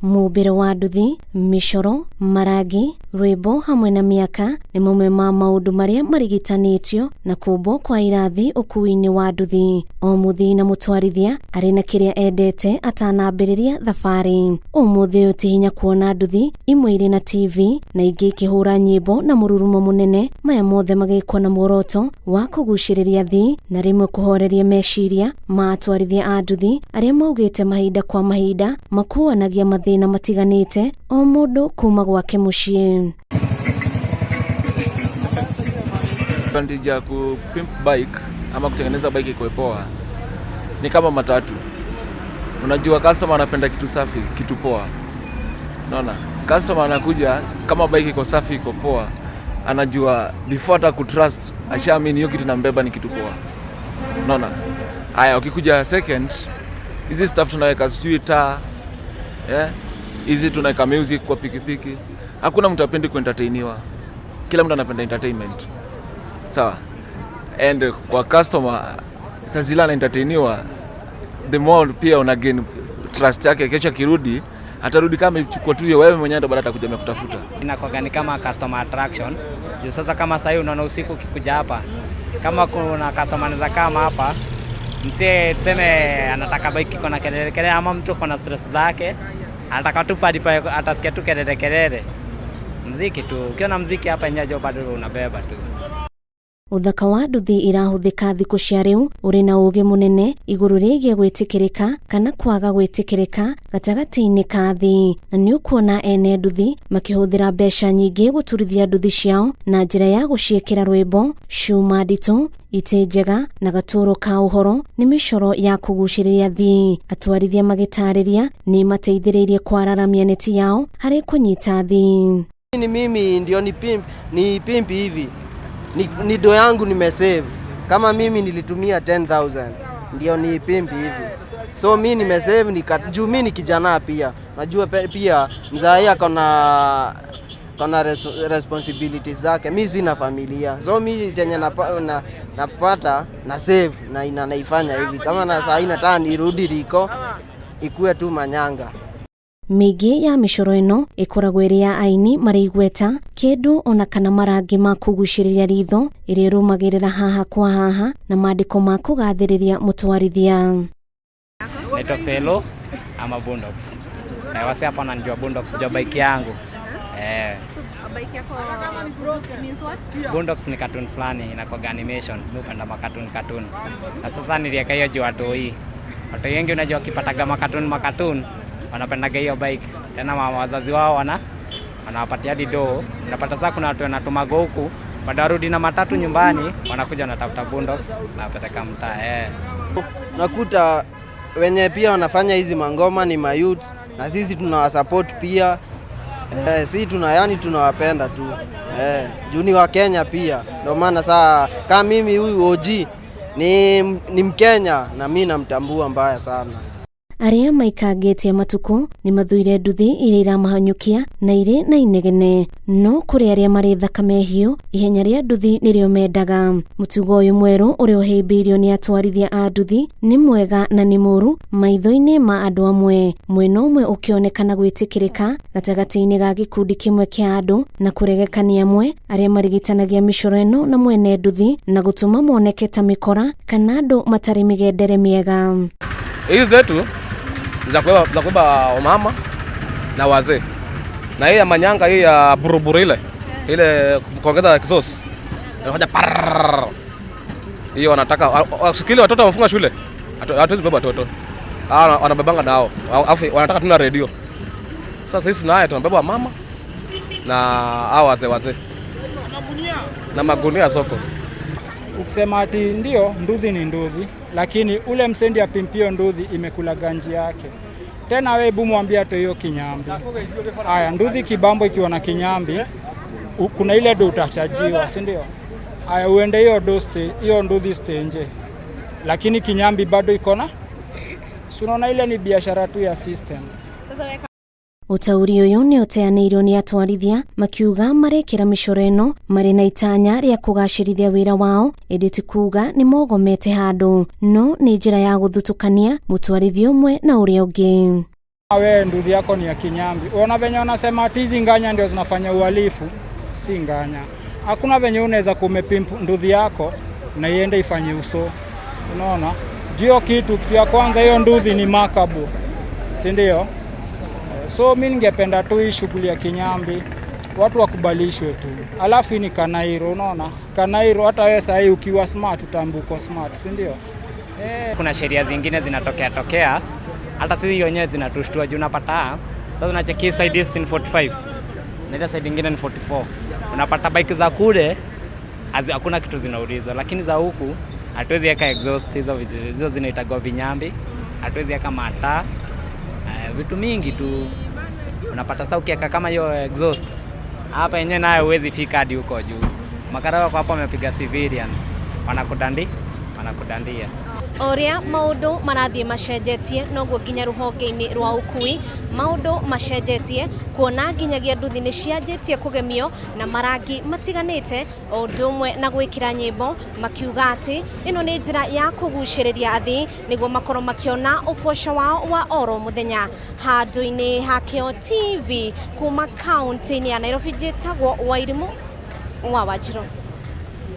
Mũmbĩre wa nduthi, mĩcoro, marangi, rwĩmbo hamwe na mĩaka nĩ mamwe ma maũndũ marĩa marigitanĩtio na kũmbwo kwa irathi ũkuui-inĩ wa nduthi. O mũthii na mũtwarithia arĩ na kĩrĩa endete atanambĩrĩria thabarĩ. Ũmũthĩ ũyũ ti hinya kuona nduthi imwe irĩ na TV na ingĩ ikĩhũra nyĩmbo na mũrurumo mũnene, maya mothe magĩkwo na muoroto wa kũgucĩrĩria athii na rĩmwe kũhoreria meciria ma atwarithia a nduthi arĩa maugĩte mahinda kwa mahinda makuanagia mathĩna matiganĩte o mũndũ kuma gwake mũciĩ. Advantage ya ku pimp bike ama kutengeneza bike ikuwe poa ni kama matatu. Unajua customer anapenda kitu safi, kitu poa. Unaona? Customer anakuja kama bike iko safi, iko poa, anajua before hata kutrust, ashaamini hiyo kitu nambeba ni kitu poa. Unaona? Haya, ukikuja second, hizi stuff tunaweka sijui taa, yeah? Hizi tunaweka music kwa pikipiki. Hakuna mtu apendi kuentertainiwa. Kila mtu anapenda entertainment. Sawa. And kwa customer saa zile anaentertainiwa, the more pia una gain trust yake. Kesho akirudi atarudi kama amechukua tu hiyo, wewe mwenyewe ndo bado atakuja amekutafuta. Inakuwaga ni kama customer attraction. Juu sasa kama sahii unaona usiku ukikuja hapa, kama kuna customer anaweza kama hapa, msee tuseme anataka bike iko na kelele kelele, ama mtu ako na stress zake, anataka tu padi pa atasikia tu kelele kelele. Mziki tu, ukiona mziki hapa yenyewe bado unabeba tu. Ũthaka wa nduthi irahũthĩka thikũ cia rĩu ũrĩ na ũũgĩ mũnene igũrũ rĩgiĩ gwĩtĩkĩrĩka kana kwaga gwĩtĩkĩrĩka gatagatĩ-inĩ ka thĩ, na nĩ ũkuona ene nduthi makĩhũthĩra mbeca nyingĩ gũturithia nduthi ciao na njĩra ya gũciĩkĩra rwĩmbo, cuma nditũ, itĩ njega na gatũro ka ũhoro nĩ mĩcoro ya kũgucĩrĩria athii. Atwarithia magĩtarĩria nĩ mateithĩrĩirie kwararamia neti yao harĩ kũnyita athii. Ni mimi ndio ni pimp, ni pimp hivi ni do yangu nimesave. Kama mimi nilitumia 10,000 ndio ni pimp hivi, so mi nimesave ni juu mi ni kijana pia, najua pia mzai akona kona responsibilities zake. Mi sina familia, so mi chenye napata na save na ina naifanya hivi. Kama na saa hii nataka nirudi riko ikue tu manyanga. Mĩingĩ ya mĩcoro ĩno ĩkoragwo ĩrĩ ya aini marĩ igweta kĩndũ ona kana marangi ma kũgucĩrĩria ritho ĩrĩa ĩrũmagĩrĩra haha kwa haha na maandĩko ma kũgathĩrĩria mũtwarithia. Naitwa Felo ama Boondocks. Na wase hapa wananijua Boondocks juu bike yangu. Eh. Bike yako means what? Boondocks ni cartoon fulani inakuwa animation. Mimi hupenda makatun cartoon. Na sasa niliweka hiyo juu watoi. Watu wengi unajua wakipataga makatun makatun wanapendaga hiyo bike. Tena mama wazazi wao wanawapatia hadi do. Unapata sasa kuna watu wanatumaga huku, baada warudi na matatu nyumbani, wanakuja wanatafuta Boondocks na wapeleka mtaa. Eh. Nakuta wenye pia wanafanya hizi mangoma ni mayouth na sisi tunawasupport pia. Si tuna yani tunawapenda tu. Juu ni wa Kenya pia. Ndio maana saa kama mimi huyu OG ni Mkenya na mimi namtambua mbaya sana. Arĩa maikangĩtie matukũ nĩ mathuire nduthi iria iramahanyũkia na irĩ na inegene, no kũrĩ arĩa marĩ thakame hiũ ihenya rĩa nduthi nĩrĩo mendaga. Mũtugo ũyũ mwerũ ũrĩa ũhĩmbĩirio nĩ atwarithia a nduthi nĩ mwega na nĩ mũũru maitho-inĩ ma andũ amwe, mwena ũmwe ũkĩonekana gwĩtĩkĩrĩka gatagatĩ-inĩ ga gĩkundi kĩmwe kĩa andũ na kũregeka nĩ amwe arĩa marigitanagia mĩcoro ĩno na mwene nduthi na gũtũma moneke ta mĩkora kana andũ matarĩ mĩgendere mĩega. Hizi zetu za kubeba wamama na wazee, na hii ya manyanga hii ya buruburu ile ile kuongeza kisosi inakuja parrrr. Hiyo wanataka siku ile watoto wamefunga shule, hatuwezi beba watoto hao, wanabebanga nao, alafu wanataka tuna redio. Sasa sisi naye tunabeba mama na hao wazee wazee na magunia soko. Ukisema ati ndio nduthi ni nduthi, lakini ule msendi apimpio nduthi imekula ganji yake. Tena wewe hebu mwambie atoe hiyo kinyambi. Aya, nduthi kibambo ikiwa na kinyambi, kuna ile do utachajiwa, si ndio? Aya, uende hiyo do stay, hiyo nduthi stay nje. Lakini kinyambi bado iko na. Si unaona ile ni biashara tu ya system. Ũtaũri ũyũ nĩ ũteanĩirio nĩ atwarithia makiuga marekĩra mĩcoro ĩno marĩ na itanya rĩa kũgacĩrithia wĩra wao, ĩndĩ ti kuga nĩ mogomete handũ, no nĩ njĩra ya gũthutũkania mũtwarithia ũmwe na ũrĩa ũngĩ. We nduthi yako ni ya kinyambi, uona venye wanasema ati hizi nganya ndio zinafanya uhalifu, si nganya. Hakuna venye unaweza kumepimp nduthi yako na iende ifanye uso, unaona juu hiyo kitu ya kwanza, hiyo nduthi ni makabu, si ndio? So mi ningependa tu hii shughuli ya kinyambi watu wakubalishwe tu, alafu hii ni Kanairo, unaona Kanairo, hata wewe sahii ukiwa smart utaambiwa uko smart, si ndio? Kuna sheria zingine zinatokea tokea, hata sisi wenyewe zinatushtua juu unapata sasa unacheki side hii ni 45 na ile side ingine ni 44. Unapata bike za kule hakuna kitu zinaulizwa, lakini za huku hatuwezi weka exhaust hizo, hizo zinaitagwa vinyambi, hatuwezi weka mataa, vitu mingi tu unapata. Sasa ukiweka kama hiyo exhaust hapa yenyewe nayo huwezi fika hadi huko juu. Makarao wako hapo wamepiga civilian, wanakudandia. Ũrĩa maũndũ marathiĩ macenjetie noguo nginya rũhonge-inĩ rwa ũkui maũndũ macenjetie, kuona nginyagia nduthi nĩ cianjĩtie kũgemio na marangi matiganĩte, o ũndũ ũmwe na gwĩkĩra nyĩmbo makiuga atĩ ĩno nĩ njĩra ya kũgucĩrĩria athii nĩguo makorwo makĩona ũboco wao wa oro mũthenya. Handũ-inĩ ha Kĩo TV kuma kaunti-inĩ ya Nairobi, njĩtagwo Wairimũ wa Wanjirũ.